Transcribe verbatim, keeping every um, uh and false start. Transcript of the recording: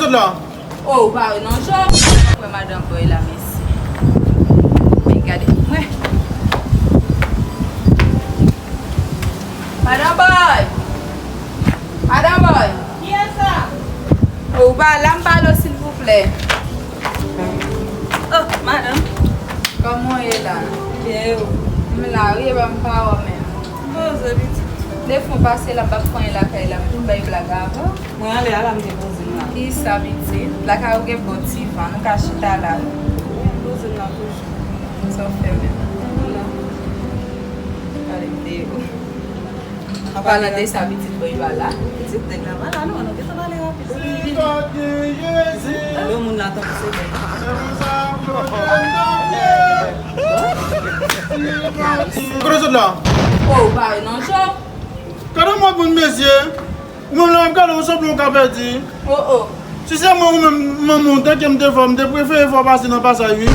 La. Oh, ou pa wè non, Jan? Mwen madanm Boy la, mesi. Men gade mwen. Madanm Boy! Madanm Boy! Kiyès sa? Oh, ou pa la, m pale w, silvouplè. Oh, madanm. Kòman w ye la? Byen, ou? M la, wi, e pa m pa wè w menm. Poze, pitit. Defwa w pase la, m p ap fè anyen lakay la, m vin bay blag avè w. Mwen ale a la, m te poze m la. Kisa, pitit? Lakay ou gen bon ti van, nou ka chita la. Wi, m poze m la toujou. Sa w fè menm? M la. Pale m de ou. An palan de sa, pitit Boy pa la. Pitit nèg la pa la, non, nou gentan pale rapid. Lè moun la tankou se bèl. Kote w sot la? Oh, ou pa wè non, Jan? Gade yon mòd moun, mesye. Ou menm la, m ap gade w sanble yon ka pèdi. Oh, oh. Si se mwen ou menm, manman w, tanke m te fò, m te prefere fè w pase nan pasaj, wi.